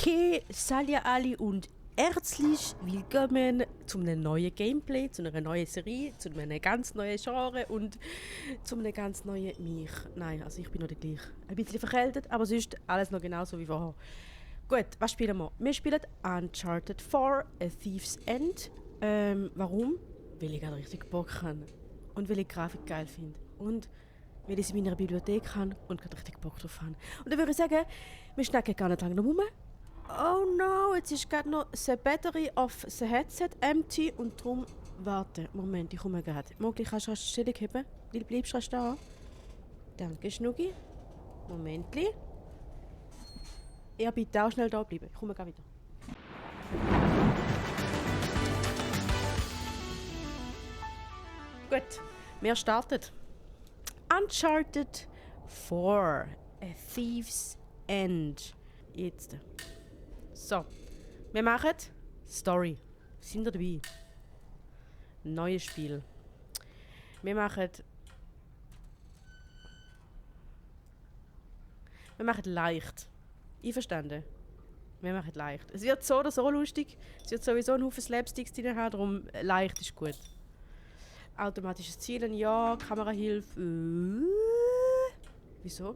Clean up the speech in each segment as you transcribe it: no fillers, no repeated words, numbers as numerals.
Okay, salut alle und herzlich willkommen zu einem neuen Gameplay, zu einer neuen Serie, zu einem ganz neuen Genre und zu einem ganz neuen mich. Nein, also ich bin noch der gleich. Ein bisschen verkältet, aber sonst alles noch genauso wie vorher. Gut, was spielen wir? Wir spielen Uncharted 4, A Thief's End. Warum? Weil ich gerade richtig Bock habe. Und weil ich die Grafik geil finde. Und weil ich es in meiner Bibliothek habe und gerade richtig Bock drauf habe. Und dann würde ich sagen, wir schnacken gar nicht lange noch rum. Oh no, jetzt ist gerade noch the battery of the headset empty und darum... Warte, Moment, ich komme gerade. Mogli, kannst du rasch die Stellung heben? Bleibst du rasch da? Danke, Schnucki. Momentli. Ja, bitte auch schnell da bleiben. Ich komme gerade wieder. Gut, wir starten. Uncharted 4, A Thief's End. Jetzt. So, wir machen Story. Sind ihr dabei? Neues Spiel. Wir machen leicht. Einverstanden? Wir machen leicht. Es wird so oder so lustig. Es wird sowieso einen Haufen Slapsticks drin haben, darum leicht ist gut. Automatisches Zielen, ja. Kamerahilfe. Wieso?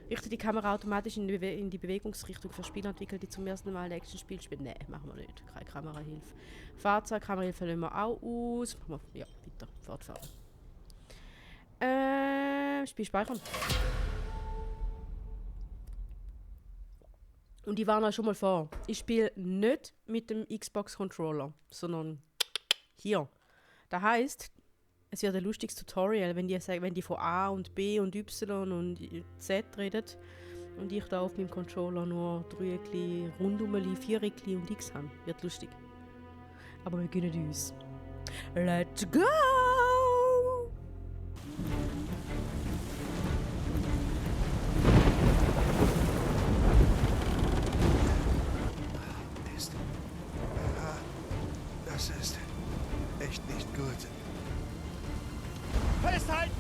Richte die Kamera automatisch in die Bewegungsrichtung für Spieler entwickelt, die zum ersten Mal ein Actionspiel spielen. Nein, machen wir nicht. Keine Kamerahilfe. Fahrzeug, Kamerahilfe lassen wir auch aus. Machen wir, ja, weiter. Fortfahren. Spiel speichern. Und ich warne euch schon mal vor. Ich spiele nicht mit dem Xbox-Controller, sondern hier. Das heisst, es wird ein lustiges Tutorial, wenn die von A und B und Y und Z redet und ich da auf meinem Controller nur Dreieckli, Rundumli, Viereckli und X habe. Wird lustig. Aber wir gönnen uns. Let's go! Mist. Das ist echt nicht gut. Festhalten!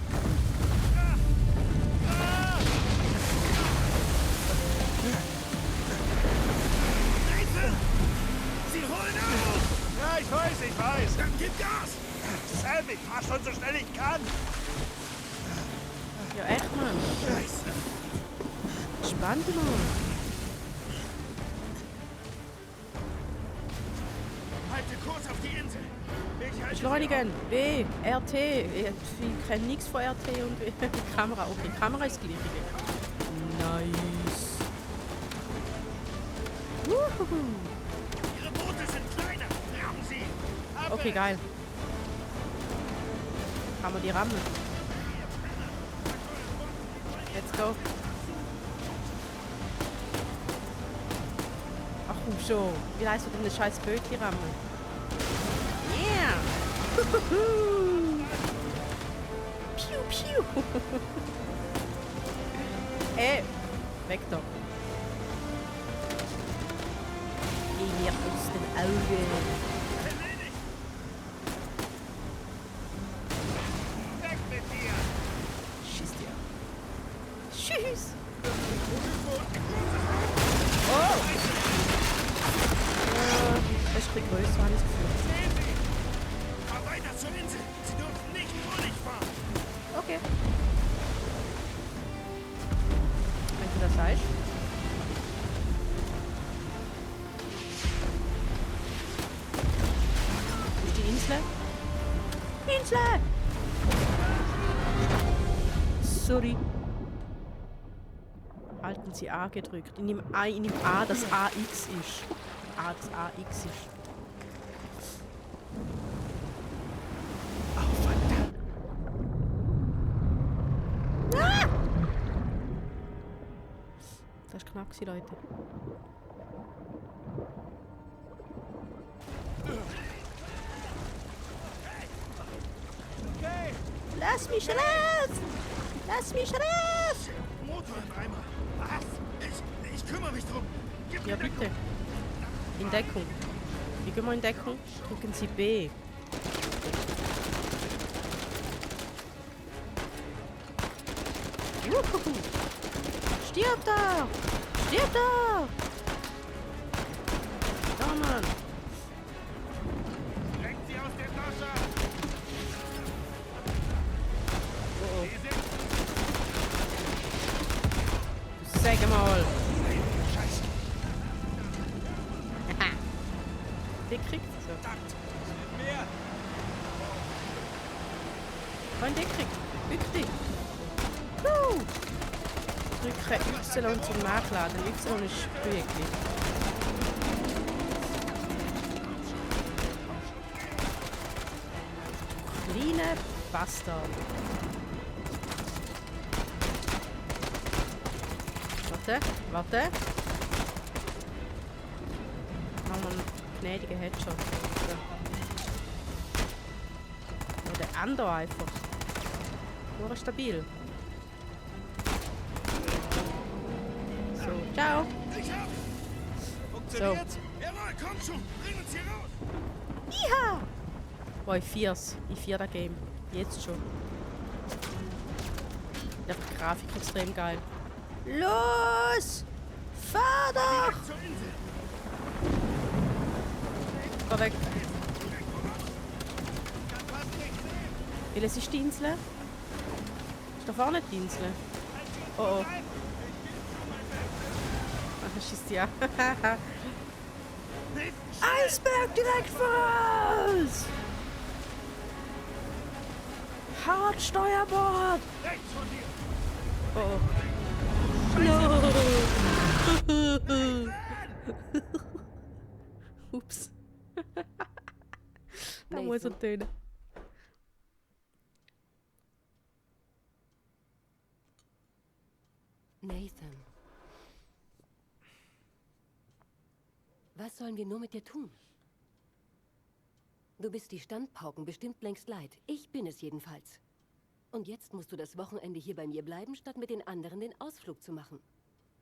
Sie holen auf! Ja, ich weiß. Dann gib Gas! Sam, ich fahr schon so schnell ich kann. Ja, echt, Mann. Scheiße! Spannend, Mann. Halte Kurs auf die Insel! Ich halte Beschleunigen. W, RT. Ich kenne nichts von RT und Kamera. Okay, Kamera ist gleich. Nice. Wuhu. Ihre Boote sind kleiner! Rammen Sie! Okay, geil. Haben wir die Ramme. Let's go. Ach komm schon. Wie heißt du denn das scheiß Bötchen Ramme? Yeah! Piu, piu! Weg da. Geh mir aus den Augen. Erledigt! Weg mit dir! Schieß dir. Tschüss! Das ist ein bisschen grösser, habe ich das Gefühl. Sehen Sie! Fahr weiter zur Insel! Sie dürfen nicht vor dich fahren! Okay. Wenn du das sagst. Wo ist die Insel? Insel! Sorry. Halten Sie A gedrückt. Ich nehme A, dass AX ist. A, das AX ist. Oh, verdammt. Ah! Das war knapp, Leute. Okay! Lass mich raus! Lass mich raus! Motor im Eimer! Was? Ich kümmere mich drum! Gib mir Ja, Deckung. bitte. In Deckung. Wie gehen wir in Deckung? Drücken Sie B. Juhu. Stirb da! Stirb da! Mann. Lenkt sie aus dem Wasser! Oh, Sie sind... oh. Sag mal. Scheiße! Der kriegt so. Verdammt! Es wird mehr! Komm, der kriegt. Wirklich. Drücke Y zum Nachladen. Y ist Sprühgli. Kleine Bastard. Warte, warte. Machen wir einen gnädigen Headshot. So. Oder andere einfach. Nur stabil. So, ciao. Ich hab! Funktioniert? Jawohl, komm schon! Bring uns hier raus! Iha! Boah, ich feier's. Ich feier das Game. Jetzt schon. Ja, die Grafik extrem geil. Los! Fahr doch! Zur Insel! Geh weg. Ich kann fast nicht sehen! Welches ist die Insel? Ist da vorne die Insel? Oh oh. Ach, das schießt ja. Eisberg direkt voraus! Hart Steuerbord! Rechts von dir! Oh oh. Ups. Da muss er tönen. Nathan. Was sollen wir nur mit dir tun? Du bist die Standpauken bestimmt längst leid. Ich bin es jedenfalls. Und jetzt musst du das Wochenende hier bei mir bleiben, statt mit den anderen den Ausflug zu machen.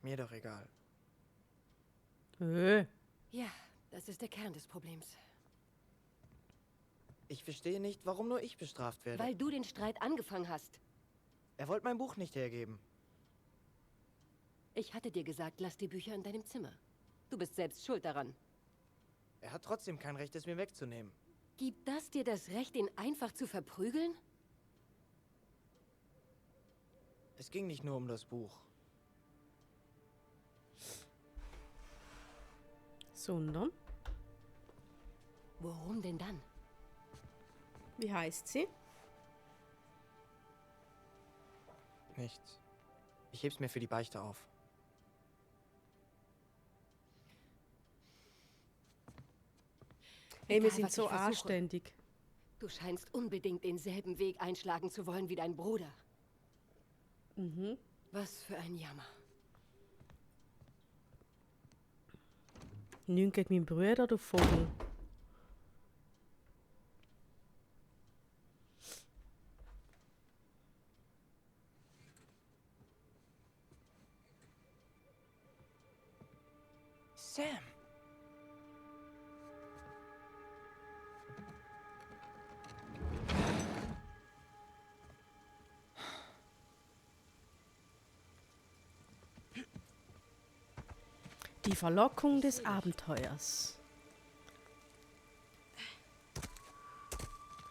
Mir doch egal. Ja, das ist der Kern des Problems. Ich verstehe nicht, warum nur ich bestraft werde. Weil du den Streit angefangen hast. Er wollte mein Buch nicht hergeben. Ich hatte dir gesagt, lass die Bücher in deinem Zimmer. Du bist selbst schuld daran. Er hat trotzdem kein Recht, es mir wegzunehmen. Gibt das dir das Recht, ihn einfach zu verprügeln? Es ging nicht nur um das Buch. Sondern? Worum denn dann? Wie heißt sie? Nichts. Ich heb's mir für die Beichte auf. Hey, wir Egal, sind was so ich versuche. anständig. Du scheinst unbedingt denselben Weg einschlagen zu wollen wie dein Bruder. Mhm. Was für ein Jammer. Nimm gegen meinen Bruder, du Vogel. Sam! Die Verlockung des Abenteuers.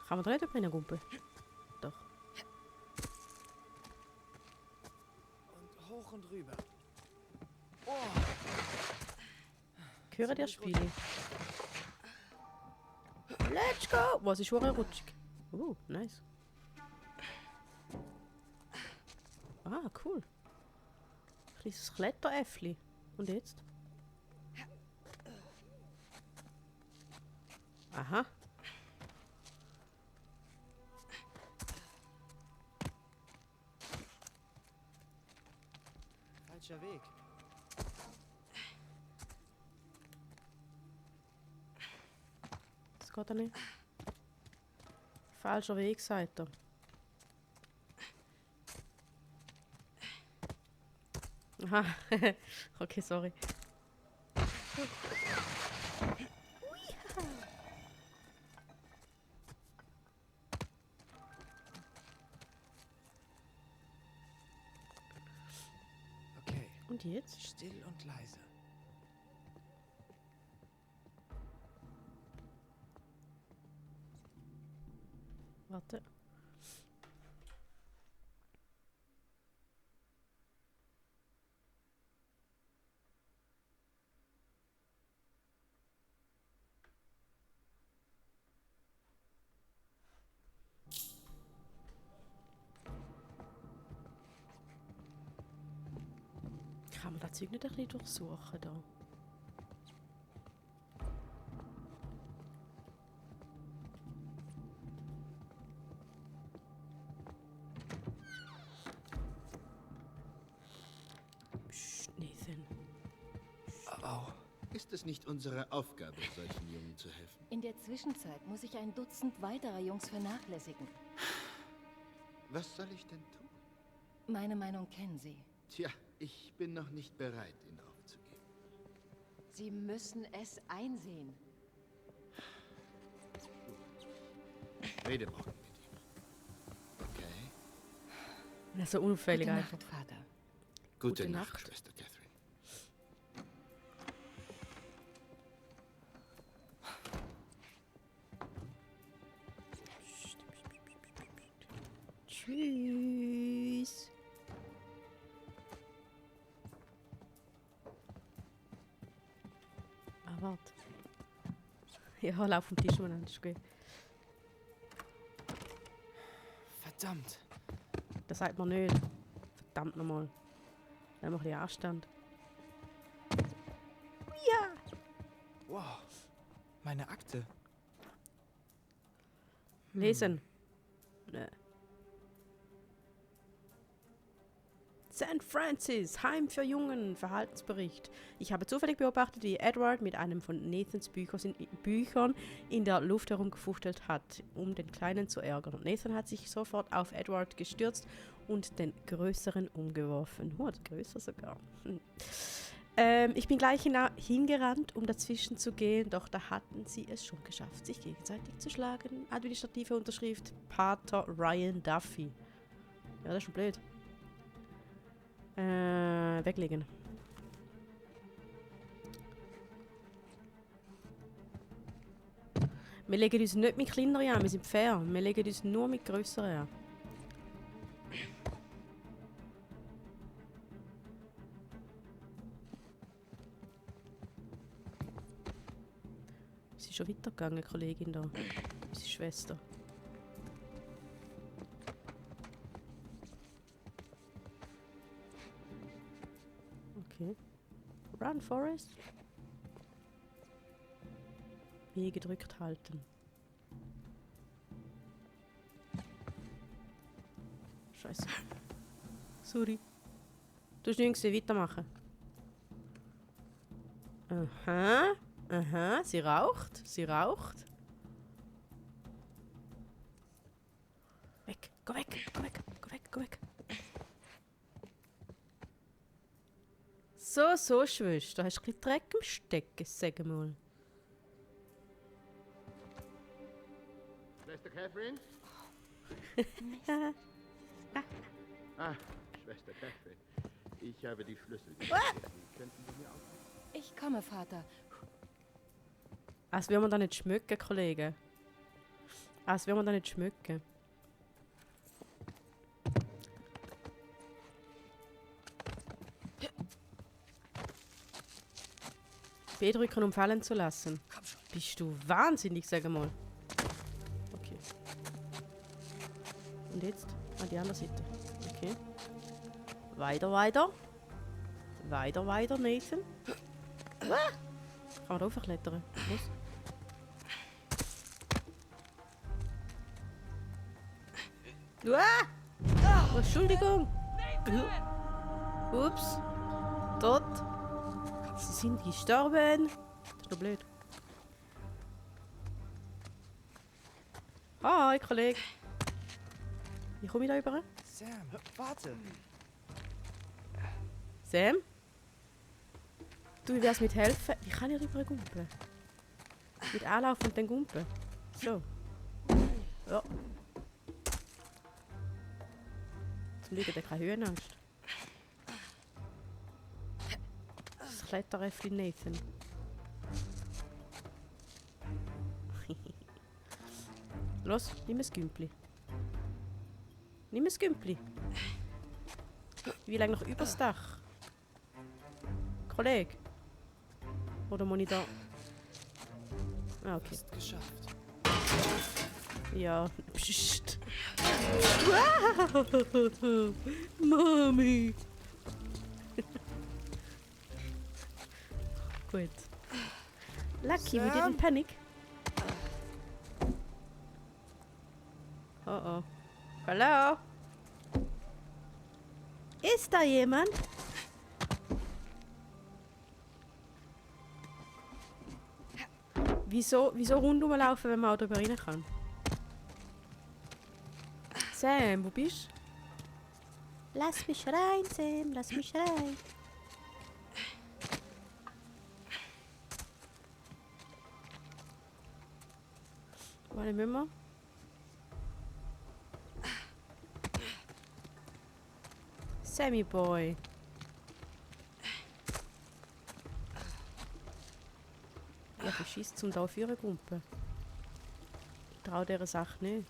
Kann man da nicht über eine Gumpe? Doch. Und hoch und rüber. Höre dir Spiele. Let's go! Was ist schon rutschig? Nice. Ah, cool. Kleines Kletteräffli. Und jetzt? Aha. Falscher Weg. Das geht ja nicht. Falscher Weg, sagt er. Aha. Okay, sorry. Okay, Und jetzt? still und leise. Warte. Kann man das Zeug nicht ein bisschen durchsuchen da? Psst, Nathan. Au. Ist es nicht unsere Aufgabe, solchen Jungen zu helfen? In der Zwischenzeit muss ich ein Dutzend weiterer Jungs vernachlässigen. Was soll ich denn tun? Meine Meinung kennen Sie. Tja, ich bin noch nicht bereit, ihn aufzugeben. Sie müssen es einsehen. Rede morgen mit ihm. Okay? Ja, so unauffällig Gute einfach. Nacht, Vater. Gute, Gute Nacht, Nacht. Schwester Catherine. Tschüss. Ah, warte. Ja, lauf vom Tisch umeinander, ist gut. Verdammt. Das sagt man nicht. Verdammt nochmal. Da haben wir ein bisschen Anstand. Ja! Wow. Meine Akte. Lesen. Nee. St. Francis, Heim für Jungen, Verhaltensbericht. Ich habe zufällig beobachtet, wie Edward mit einem von Nathans Büchern in der Luft herumgefuchtelt hat, um den Kleinen zu ärgern. Und Nathan hat sich sofort auf Edward gestürzt und den Größeren umgeworfen. Der größer sogar. Ich bin gleich hingerannt, um dazwischen zu gehen, doch da hatten sie es schon geschafft, sich gegenseitig zu schlagen. Administrative Unterschrift Pater Ryan Duffy. Ja, das ist schon blöd. Weglegen. Wir legen uns nicht mit kleineren an, wir sind fair. Wir legen uns nur mit grösseren an. Sie ist schon weitergegangen, Kollegin da. Unsere Schwester. Okay. Run, Forest. E gedrückt halten. Scheiße. Sorry. Du hast nicht gesehen, weitermachen. Aha. Aha, sie raucht. Sie raucht. Weg. Geh weg. Geh weg. Geh weg. Geh weg. So, Schwester. Da hast du ein bisschen Dreck im Stecken, sag mal. Schwester Catherine? Ah, Schwester Catherine. Ich habe die Schlüssel. Könnten Sie mir auch... Ich komme, Vater. Als will man da nicht schmücken, Kollege. Als will man da nicht schmücken. B drücken, um fallen zu lassen. Bist du wahnsinnig, sag mal. Okay. Und jetzt an die andere Seite. Okay. Weiter, weiter. Weiter, weiter, Nathan. Kann man da raufklettern? Los. Oh, Entschuldigung. Ups. Tot. Sie sind gestorben. Das ist doch blöd. Hi, Kollege. Wie komme ich da rüber? Sam, warte. Sam? Du, wie wär's mit helfen? Wie kann ich rüber gumpeln? Mit anlaufen und dann gumpeln. So. Ja. Zum Glück hat er keine Höhenangst. Das Kletteräffli Nathan. Los, nimm ein Gümpli. Nimm das Gümpli. Wie lange noch übers Dach? Kollege? Oder muss ich da... Ah, okay. Fast geschafft. Ja, psst. Wow. Mami. Gut. Lucky, we didn't panic. Oh oh. Hallo? Ist da jemand? Wieso rundum laufen, wenn man auch drüber rein kann? Sam, wo bist du? Lass mich rein, Sam, lass mich rein. Warte, müssen wir? Sammy Boy. Ja, ich schießt zum da führen Gumpen. Ich trau dieser Sache nicht.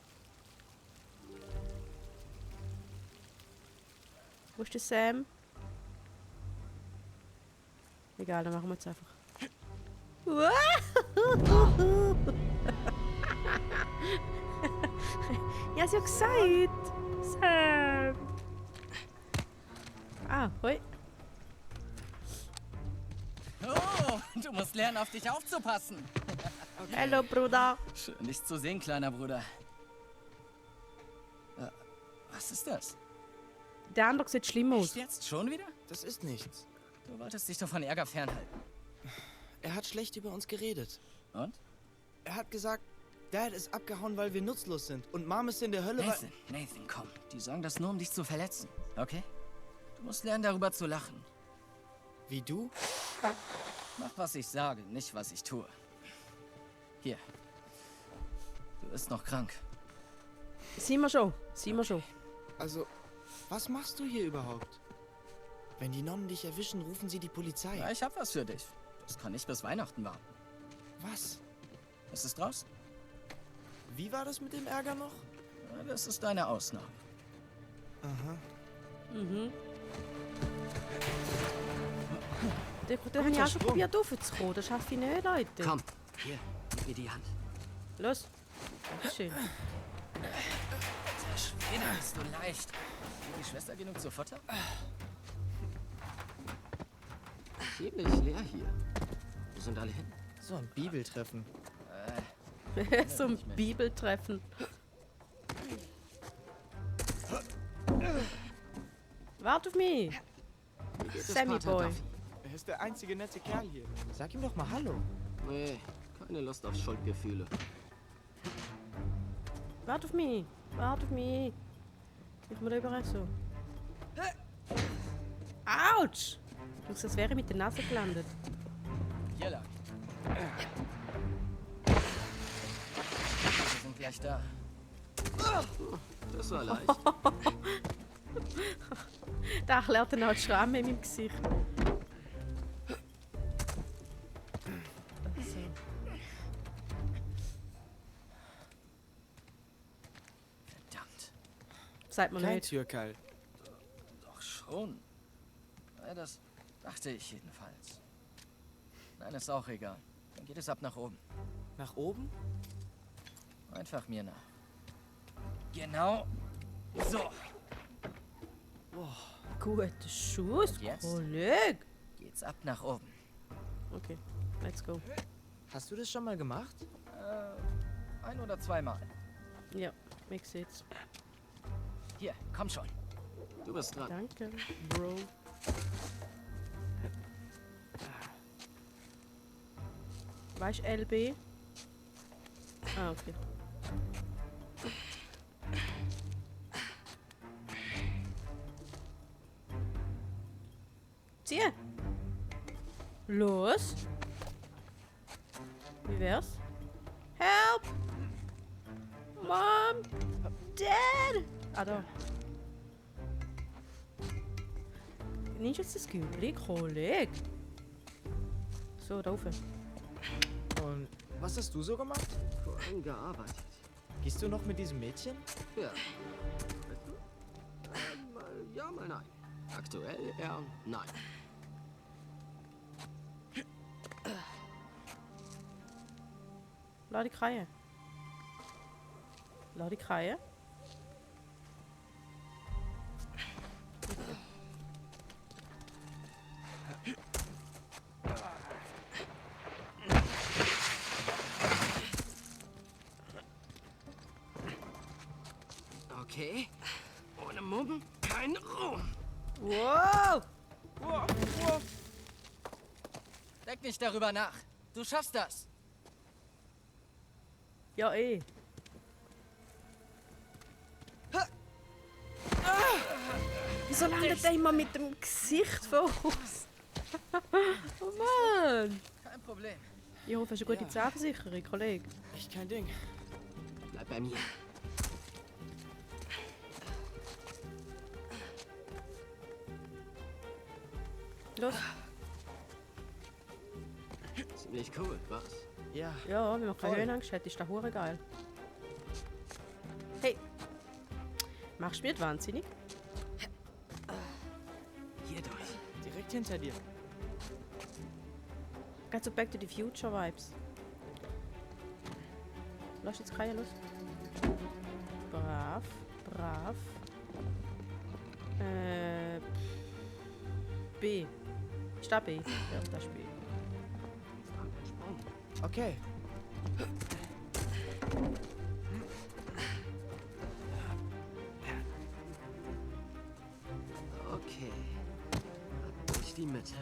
Wo ist der Sam? Egal, dann machen wir es einfach. Ja, sie hat gesagt. Sam. Ah, hoi. Oh, du musst lernen, auf dich aufzupassen. Hallo, Bruder. Schön, dich zu sehen, kleiner Bruder. Was ist das? Der andere sieht schlimm aus. Echt jetzt? Schon wieder? Das ist nichts. Du wolltest dich doch von Ärger fernhalten. Er hat schlecht über uns geredet. Und? Er hat gesagt, Dad ist abgehauen, weil wir nutzlos sind. Und Mom ist in der Hölle, weil... Nathan, komm. Die sagen das nur, um dich zu verletzen. Okay? Du musst lernen, darüber zu lachen. Wie du? Mach, was ich sage, nicht, was ich tue. Hier. Du bist noch krank. Sind wir schon. Sind wir schon. Also, was machst du hier überhaupt? Wenn die Nonnen dich erwischen, rufen sie die Polizei. Ja, ich hab was für dich. Das kann nicht bis Weihnachten warten. Was? Ist es draußen? Wie war das mit dem Ärger noch? Ja, das ist deine Ausnahme. Aha. Mhm. Den habe ich auch schon probiert aufzukommen. Das schaffe ich nicht, Leute. Komm, hier, gib mir die Hand. Los. Dankeschön. Der Schwede, bist du leicht. Hat die Schwester genug zu Futter? Ziemlich leer hier. Wo sind alle hin? So ein Bibeltreffen. So ein Bibeltreffen. Warte auf mich. Sammy Boy. Er ist der einzige nette Kerl hier. Sag ihm doch mal Hallo. Nee, keine Lust auf Schuldgefühle. Warte auf mich. Warte auf mich. Ich muss da überall so. Autsch! Ich muss, das wäre mit der Nase gelandet. Hier lang. Wir sind gleich da. Das war leicht. Da erklärt dann auch die Schramme in meinem Gesicht. So. Verdammt. Sagt man Kein nicht. Türkeil. Doch schon. Ja, das dachte ich jedenfalls. Nein, ist auch egal. Dann geht es ab nach oben. Nach oben? Einfach mir nach. Genau. So. Guter Schuss, Und jetzt? Kollege. Geht's ab nach oben. Okay, let's go. Hast du das schon mal gemacht? Ein oder zweimal. Ja, ich seh's. Hier, komm schon. Du bist dran. Danke, Bro. Weißt du LB? Ah, okay. Zieh! Los! Wie wär's? Help! Mom! Dad! Ah, da. Nimmst du jetzt das Gübli, Kollege? So, da rauf. Und was hast du so gemacht? Vor allem gearbeitet. Gehst du noch mit diesem Mädchen? Ja. mal nein. Aktuell eher nein. Lass die Kreie. Lass die Kreie. Okay. Ohne Mumm kein Ruhm. Wow! Denk nicht darüber nach. Du schaffst das. Ja, eh. Wieso landet der immer mit dem Gesicht vor uns? Oh Mann! Kein Problem. Ich hoffe, es ist eine gute Zahnversicherung, Kollege. Echt kein Ding. Bleib bei mir. Los. Ziemlich cool, was? Ja. Ja, wenn man keine Voll. Höhenangst hat, ist das hure geil. Hey! Machst du mich nicht wahnsinnig? Hier durch. Direkt hinter dir. Geht so Back to the Future Vibes. Lass jetzt keine los. Brav, brav. B. Ist das B? Ja, das ist B. Okay. Okay. Ab durch die Mitte.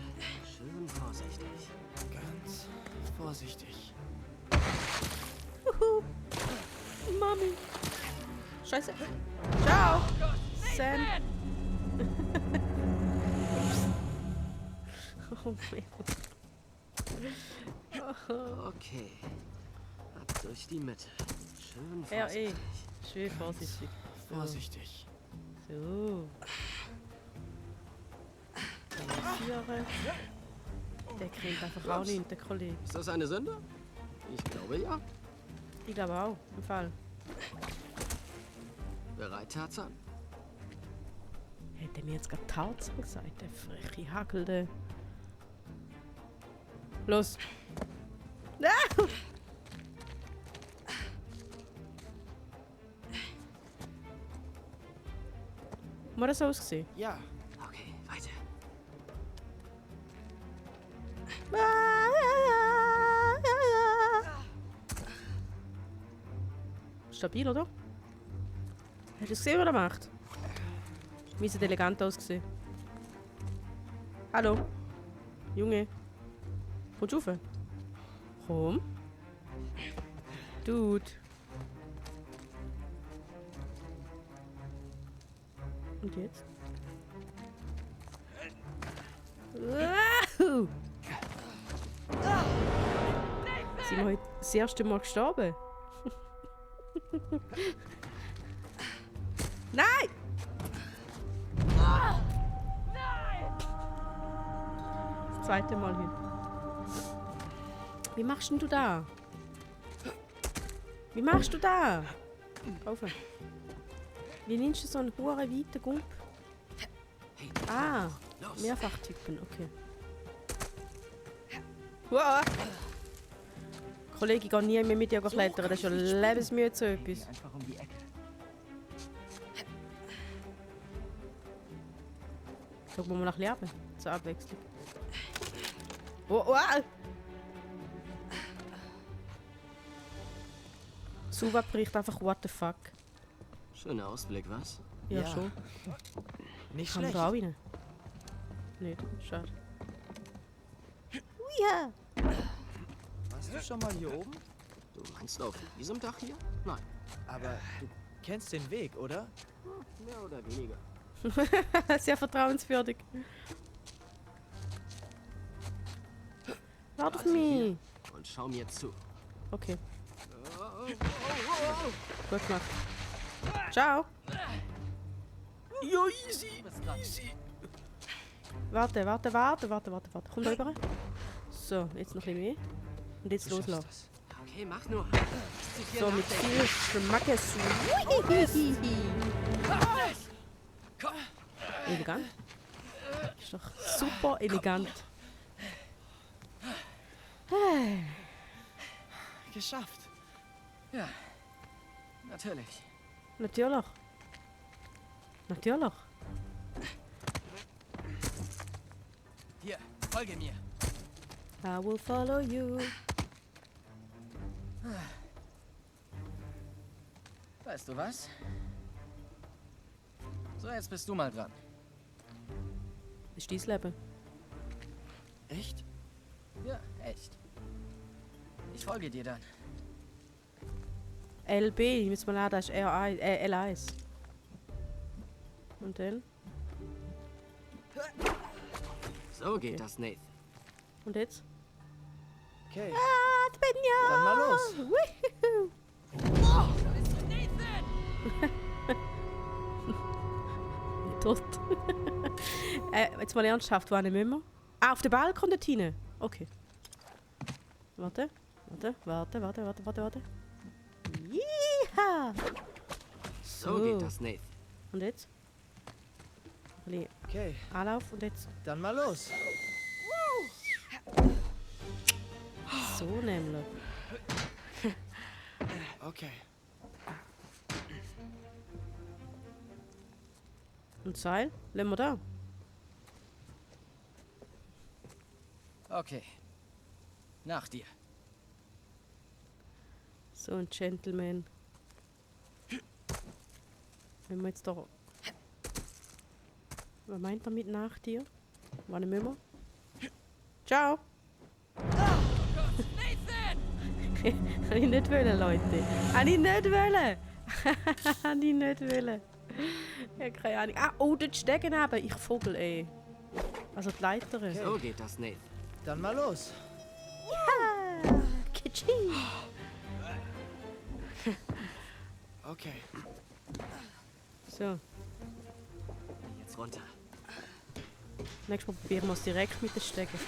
Schön vorsichtig. Ganz vorsichtig. Mami. Scheiße. Ciao. Sam. Oh mein Gott. Okay. Ab durch die Mitte. Schön Ja, vorsichtig. Schön vorsichtig. Vorsichtig. So. Balancieren. Der kriegt einfach auch nicht, der Kollege. Ist das eine Sünde? Ich glaube ja. Ich glaube auch, im Fall. Bereit, Tarzan? Hätte mir jetzt gerade Tarzan gesagt, der freche Hackelte. Los. Ah! Muss das so aussehen? Ja. Okay, weiter. Stabil, oder? Hast du es gesehen, was er macht? Wie sieht elegant ausgesehen. Hallo? Junge? Kommst du rauf? Komm. Dude. Und jetzt? Wow! Sind wir heute das erste Mal gestorben? Nein! Das zweite Mal hin. Wie machst denn du da? Wie machst du da? Auf. Wie nimmst du so einen hohen weiten Gump? Ah, Los. mehrfach tippen, okay. Wow. Kollege, ich gehe nie mehr mit dir klettern, das ist ja lebensmüde so etwas. Einfach um die Ecke. Schauen wir mal nach Leben, zur Abwechslung. Oh, oh. Suva bricht einfach what the fuck. Schöner Ausblick, was? Ja, Ja. schon. Nicht Kann schlecht. da auch rein? Nicht, schade. Ja. Warst du schon mal hier oben? Du meinst auf diesem Dach hier? Nein. Aber du kennst den Weg, oder? Mehr oder weniger. Sehr vertrauenswürdig. Warte auf mich. Und schau mir zu. Okay. Gut gemacht. Ciao. Ja, easy. Easy. Warte. Komm da rüber. So, jetzt noch ein bisschen mehr. Und jetzt loslassen. Okay, mach nur. So, mit viel Schmackes. Elegant. Ist doch super elegant. Geschafft. Ja, natürlich. Natürlich. Natürlich. Hier, folge mir. I will follow you. Weißt du was? So, jetzt bist du mal dran. Ist dein Leben. Echt? Ja, echt. Ich folge dir dann. LB, ich muss mal laden, das ist R1, L1. Und dann? So geht das, Nathan. Und jetzt? Okay, Ah, ich bin ja! dann mal los. Wuhu. Tot. Jetzt mal ernsthaft, wo müssen wir? Ah, auf den Balkon dort hinein. Okay. Warte. Jeha! So geht das, Nathan. Und jetzt? Ein bisschen Okay, Anlauf und jetzt dann mal los. so nämlich. Okay. Und Seil? Lassen wir da. Okay. Nach dir. So ein Gentleman. Wenn wir jetzt da... Was meint er mit nach dir? Wann müssen wir? Ciao! Kann ich nicht wollen, Leute. Kann ich nicht wollen. Kann ich nicht wollen. Ich habe keine Ahnung. Ah, oh, dort stecken eben. Ich Vogel, ey. Also die Leiterin. So geht das, Nathan. Dann mal los. Ja! Kitsching! Okay. So, Jetzt runter. nächstes Mal probieren wir es direkt mit den Stecken.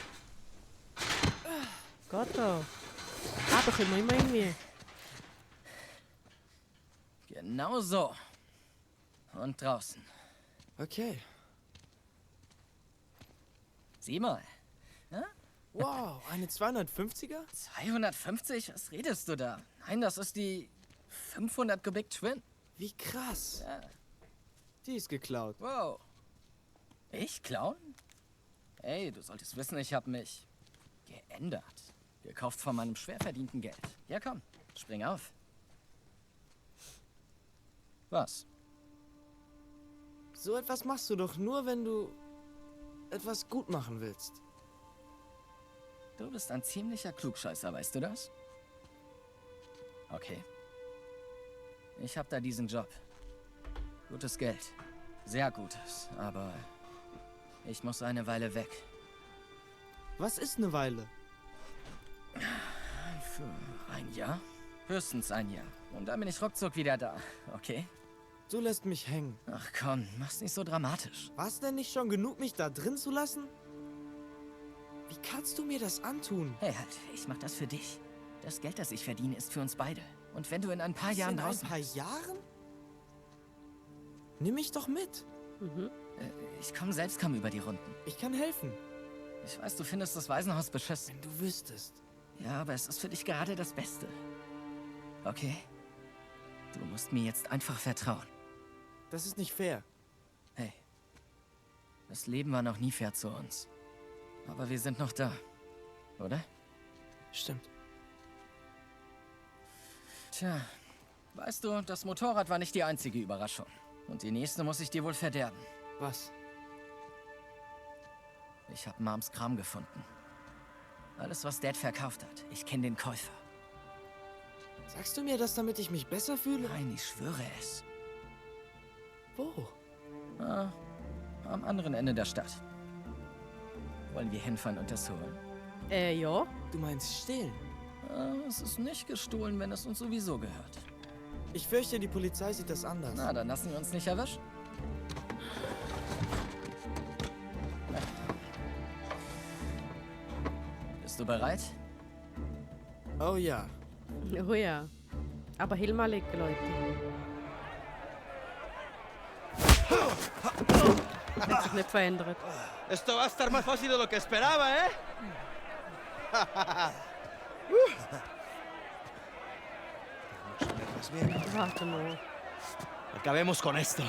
Geht da. Aber können wir immer irgendwie. Genau so. Und draußen. Okay. Sieh mal. Wow, eine 250er? 250? Was redest du da? Nein, das ist die 500 Kubik Twin. Wie krass. Ja. Die ist geklaut. Wow. Ich klauen? Ey, du solltest wissen, ich habe mich geändert. Gekauft von meinem schwer verdienten Geld. Ja, komm, spring auf. Was? So etwas machst du doch nur, wenn du etwas gut machen willst. Du bist ein ziemlicher Klugscheißer, weißt du das? Okay. Ich hab da diesen Job. Gutes Geld. Sehr gutes, aber ich muss eine Weile weg. Was ist eine Weile? Für ein Jahr? Höchstens ein Jahr. Und dann bin ich ruckzuck wieder da, okay? Du lässt mich hängen. Ach komm, mach's nicht so dramatisch. War's denn nicht schon genug, mich da drin zu lassen? Wie kannst du mir das antun? Hey, halt, ich mach das für dich. Das Geld, das ich verdiene, ist für uns beide. Und wenn du in ein paar Jahren In ein draußen... paar Jahren? Nimm mich doch mit. Ich komme selbst kaum über die Runden. Ich kann helfen. Ich weiß, du findest das Waisenhaus beschissen. Wenn du wüsstest. Ja, aber es ist für dich gerade das Beste. Okay? Du musst mir jetzt einfach vertrauen. Das ist nicht fair. Hey, das Leben war noch nie fair zu uns. Aber wir sind noch da, oder? Stimmt. Tja, weißt du, das Motorrad war nicht die einzige Überraschung. Und die nächste muss ich dir wohl verderben. Was? Ich habe Moms Kram gefunden. Alles, was Dad verkauft hat. Ich kenne den Käufer. Sagst du mir das, damit ich mich besser fühle? Nein, ich schwöre es. Wo? Am anderen Ende der Stadt. Wollen wir hinfahren und das holen? Ja. Du meinst stehlen? Es ist nicht gestohlen, wenn es uns sowieso gehört. Ich fürchte, die Polizei sieht das anders. Na, dann lassen wir uns nicht erwischen. Bist du bereit? Oh ja. Oh ja. Aber Hilma legen, Leute. Hat sich nicht verändert. Esto va a estar más fácil de lo que esperaba, ¿eh? Schon etwas mehr. Warte mal. Acabemos con esto.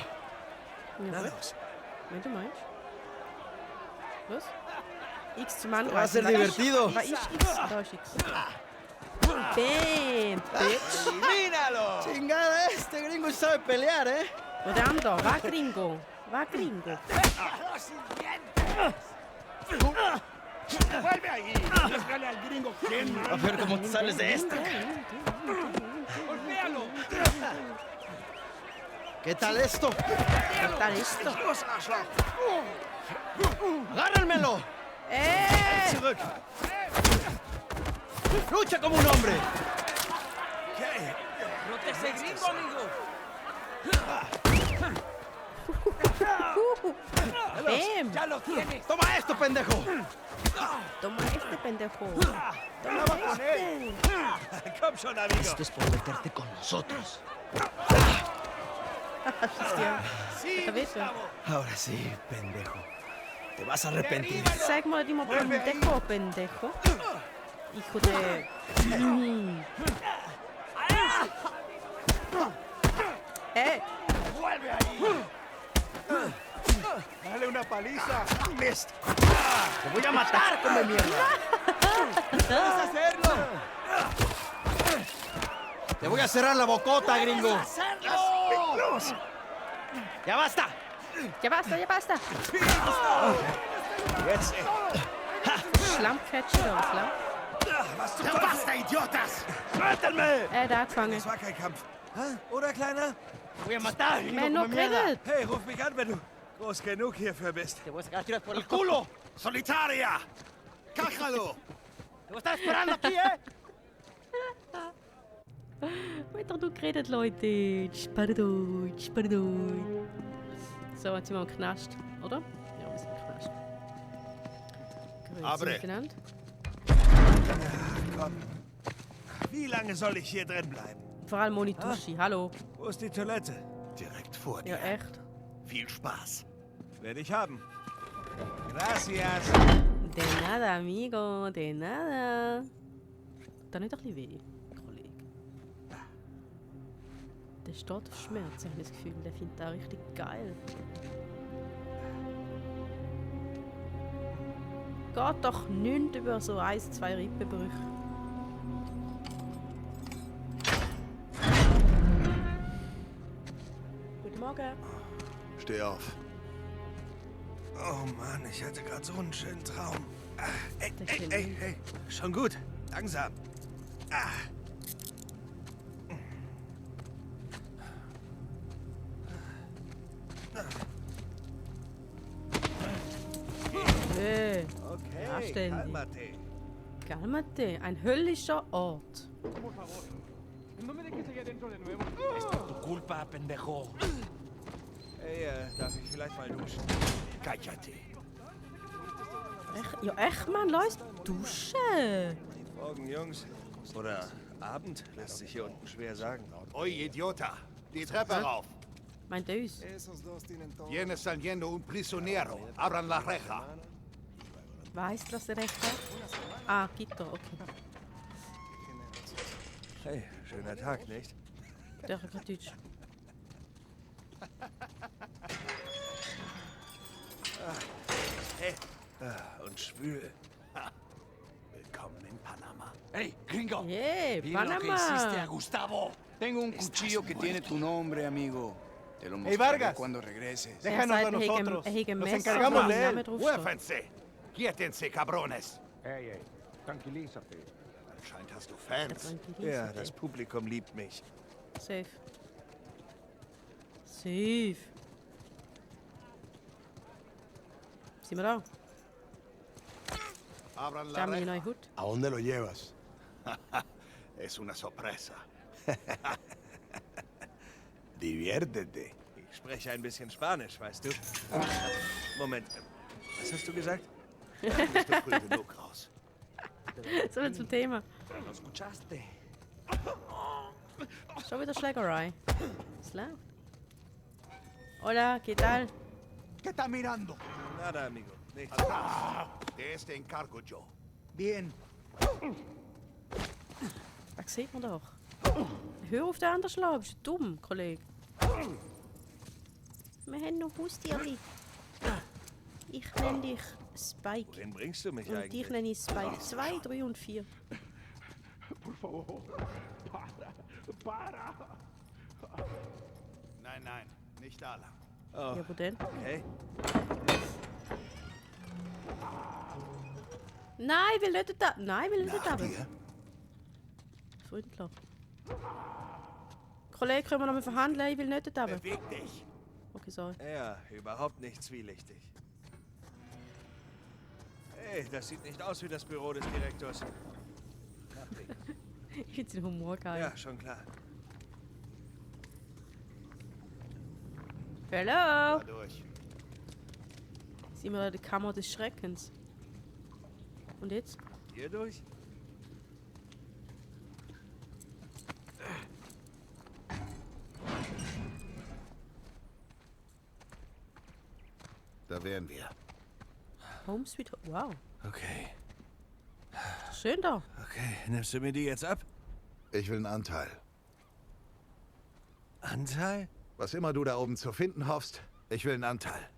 Na Ja, los. wenn du meinst. Was? X zum Angreifen. Va a ser Was ist- divertido. Was ist X? Da ist X. Bam, bitch. ¡Míralo! Chingada, este gringo sabe pelear, ¿eh? Wo der andere? Was Gringo? Was Gringo? ¡Vuelve ahí! ¡Déjale al gringo quién A ver cómo te sales de esta. ¿Qué tal esto? ¿Qué tal esto? Los Arschloch! ¡Agárrenmelo! Zurück! ¡Lucha como un hombre! Okay. Bam. ¡Toma esto, pendejo! Toma este pendejo. Toma este. Komm schon, amigo. Esto es por meterte con nosotros. Sí, Cabeza. Gustavo. Ahora sí, pendejo. Te vas a arrepentir. Sag mal immer pendejo, pendejo. Hijo de... ¡Vuelve ahí! ¡Dale una paliza! ¡Mist! ¡Te voy a matar, come mierda! ¡Puedes hacerlo! ¡Te voy a cerrar la bocota, gringo! ¡Los! ¡Ya basta! Ja basta, ja basta. Jetzt! Schlammquetsche oder Schlamm? Was zum Teufel? Basta, Idiotas! Suéltenme! Da gefangen. Das war kein Kampf. Hä? Oder, Kleiner? ¡Te voy a matar, gringo, Men, nur come mierda! geredet. Hey, ruf mich an, wenn du groß genug hierfür bist. ¡Te voy a sacar tiras por el culo! Solitaria! ¡Cájalo! ¡Te voy a estar esperando aquí, eh! Wird doch nur geredet, Leute. Pardon, pardon. So, jetzt sind wir im Knast, oder? Ja, wir sind im Knast. Grüezi Abre. miteinander. Komm. Wie lange soll ich hier drin bleiben? Vor allem ohne Dusche. Hallo. Wo ist die Toilette? Direkt vor dir. Ja, echt. Viel Spaß. Werde ich haben. Gracias. De nada, amigo. De nada. Da nicht ein bisschen weh, Kollege. Der steht auf Schmerz, habe ich das Gefühl. Der findet das richtig geil. Geht doch nichts über so 1, 2 Rippenbrüche. Guten Morgen. Steh auf. Oh Mann, ich hatte gerade so einen schönen Traum. Ey, hey. Schon gut. Langsam. Hey, Okay, Anständig. cálmate. Calmate, ein höllischer Ort. Culpa, pendejo. Hey, darf ich vielleicht mal duschen? Cállate. Ja, echt, Mann, lass duschen. Morgen, Jungs. Oder Abend, lässt sich hier unten schwer sagen. Oye, idiota, die Treppe rauf. Meint er uns? Viene saliendo un prisionero. Abran la reja. Weißt du, was er recht hat? Ah, Gitter, okay. Hey, schöner Tag, nicht? Der hat kein Deutsch. Und schwül. Willkommen in Panama. Hey, gringo. Yeah, Mira lo que hiciste a Panama. Gustavo. Tengo un cuchillo que tiene tu nombre, amigo. Te lo Hey, mostraré Vargas. cuando regreses. Er Déjanos a sagt, er hege nosotros. ein Nos Messer, encargamos wo de mein él. Name draufsteht. Muévanse. Quiétense, cabrones. Hey, tranquilízate. Anscheinend hast du Fans. Ja, das Publikum liebt mich. Safe. Safe. Sind wir da? Abran Da la haben wir die reja. neue Hut. ¿A dónde lo llevas? Es una sorpresa. Diviértete. Ich spreche ein bisschen Spanisch, weißt du? Moment, was hast du gesagt? Bist du früh genug raus. So viel zum Thema. ¿Lo escuchaste? Schon wieder Schlägerei. Was läuft? Hola, ¿qué tal? ¿Qué está mirando? Nada, amigo. Nichts. De este encargo yo. Bien. Das sieht man doch. Hör auf den anderen Schlag, bist du dumm, Kollege. Wir haben noch Haustierli. Ich nenne dich Spike. Wohin bringst du mich Und eigentlich? dich nenne ich Spike 2, 3 und 4. Por favor. Para. Nein, nein, nicht da lang. Oh, Ja, wo denn? okay. Nein, ich will nicht da. Nein, ich will nicht da. Dir? Freundlich. Kollege, können wir noch mal verhandeln? Ich will nicht da. Beweg dich. Okay, sorry. Ja, überhaupt nicht zwielichtig. Hey, das sieht nicht aus wie das Büro des Direktors. Ich finde den Humor geil. Ja, schon klar. Hallo! Durch. Sind wir in der Kammer des Schreckens. Und jetzt? Hier durch? Da wären wir. Home Sweet Home. Wow. Okay. Schön da. Okay, nimmst du mir die jetzt ab? Ich will einen Anteil. Anteil? Was immer du da oben zu finden hoffst, ich will einen Anteil.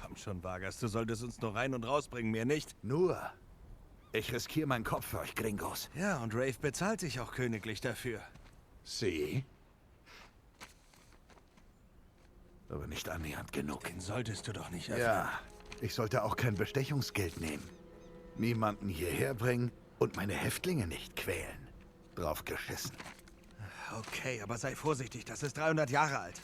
Komm schon, Vargas, du solltest uns nur rein und rausbringen, mir nicht. Nur, ich riskiere meinen Kopf für euch Gringos. Ja, und Rafe bezahlt dich auch königlich dafür. Sie? Aber nicht annähernd genug. Den solltest du doch nicht öffnen. Ja, ich sollte auch kein Bestechungsgeld nehmen. Niemanden hierher bringen und meine Häftlinge nicht quälen. Drauf geschissen. Okay, aber sei vorsichtig, das ist 300 Jahre alt.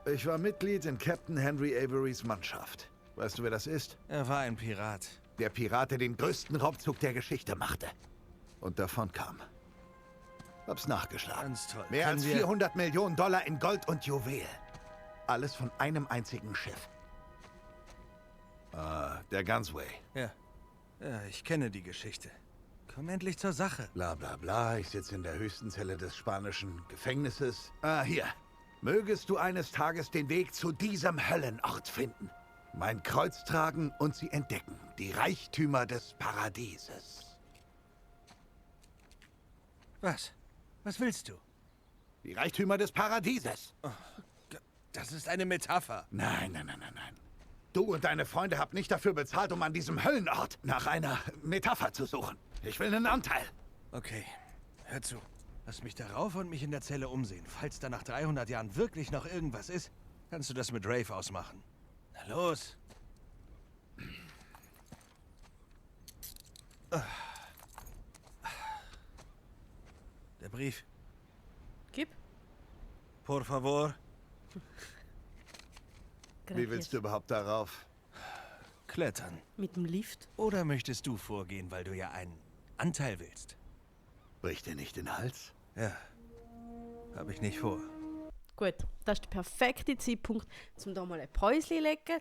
Ich war Mitglied in Captain Henry Averys Mannschaft. Weißt du, wer das ist? Er war ein Pirat. Der Pirat, der den größten Raubzug der Geschichte machte. Und davon kam. Hab's nachgeschlagen. Ganz toll. Mehr Können als wir- 400 Millionen Dollar in Gold und Juwel. Alles von einem einzigen Schiff. Der Gunsway. Ja. Ja, ich kenne die Geschichte. Komm endlich zur Sache. Bla bla bla, ich sitze in der höchsten Zelle des spanischen Gefängnisses. Hier. Mögest du eines Tages den Weg zu diesem Höllenort finden. Mein Kreuz tragen und sie entdecken. Die Reichtümer des Paradieses. Was? Was willst du? Die Reichtümer des Paradieses. Das ist eine Metapher. Nein, nein, nein, nein, nein. Du und deine Freunde habt nicht dafür bezahlt, um an diesem Höllenort nach einer Metapher zu suchen. Ich will einen Anteil. Okay, hör zu. Lass mich darauf und mich in der Zelle umsehen. Falls da nach 300 Jahren wirklich noch irgendwas ist, kannst du das mit Rafe ausmachen. Na los. Der Brief. Gib. Por favor. Wie willst du überhaupt darauf? Klettern. Mit dem Lift. Oder möchtest du vorgehen, weil du ja einen Anteil willst? Bricht dir nicht den Hals? Ja. Hab ich nicht vor. Gut, das ist der perfekte Zeitpunkt, um da mal ein Päuschen zu legen.